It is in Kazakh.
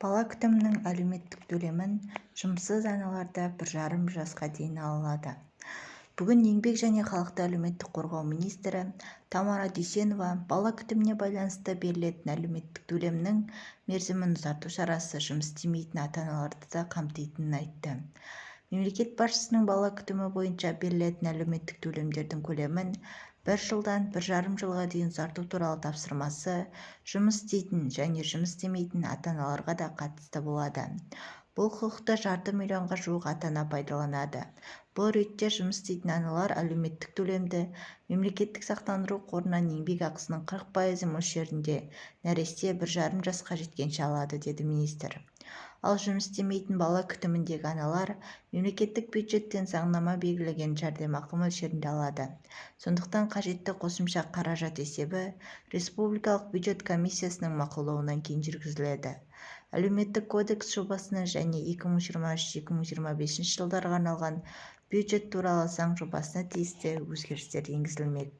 Бала күтімінің әлеуметтік төлемін жұмыссыз аналар да 1,5 жасқа дейін ала алады. Бүгін Еңбек және халықты әлеуметтік қорғау министрі Тамара Дүйсенова бала күтіміне байланысты берілетін әлеуметтік төлемнің мерзімін ұзарту шарасы жұмыс істемейтін ата-аналарды да қамтитынын айтты. Мемлекет басшысының бала күтімі бойынша берілетін әлеуметтік төлемдердің көлемін бір жылдан 1,5 жылға дейін ұзарту туралы тапсырмасы жұмыс істейтін және жұмыс істемейтін ата-аналарға да қатысты болады. Бұл құқықты жарты миллионға жуық ата-ана пайдаланады. Бұл ретте жұмыс істейтін аналар әлеуметтік төлемді Мемлекеттік сақтандыру қорынан еңбекақысының 40 пайызы мөлшерінде нәресте 1,5 жасқа жеткенше алады, деді министр. Ал жұмыс істемейтін бала күтіміндегі аналар мемлекеттік бюджеттен заңнама белгілеген жәрдемақы мөлшерінде алады. Сондықтан қажетті қосымша қаражат есебі республикалық бюджет комиссиясының мақұлдауынан кейін жүргізіледі. Әлеуметтік кодекс жобасына және 2023-2025 жылдарға арналған бюджет туралы заң жобасына тиісті өзгерістер енгізілмек.